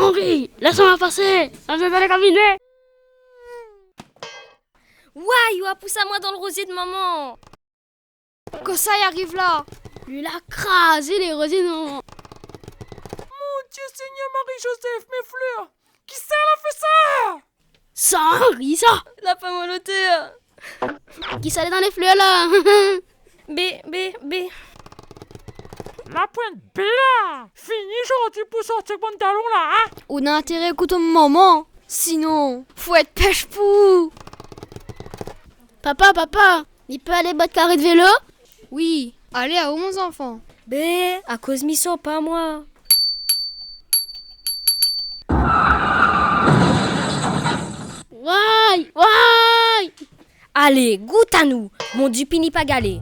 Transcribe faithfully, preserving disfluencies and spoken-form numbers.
Henri, lès amoin pasé. Amoin dan le kabiné. Wouay, ou la pous amoin dan le rozié de momon. Kosa i ariv la ? Li la krazé le rozié de momon. Mon Dié Ségnèr, Marie-Joseph, mé flèr, kisa la fé sa ? Sa Henri sa. La pa mon lotèr. Kisa lé dan le flèr la ? Bé, bé, bé. La pointe bé la. Fini zordi pou sorti mon dalon la, in ? Ou na intéré ékout momon, sinon fo èt pèsh pou ou. Papa, papa, mi pé alé bat karé de vélo ? Oui, alé aou mon zanfan. Bé, akoz mi sort pa moin ? Wouay, wouay ! Alé, gout anou, mon dipini pa galé.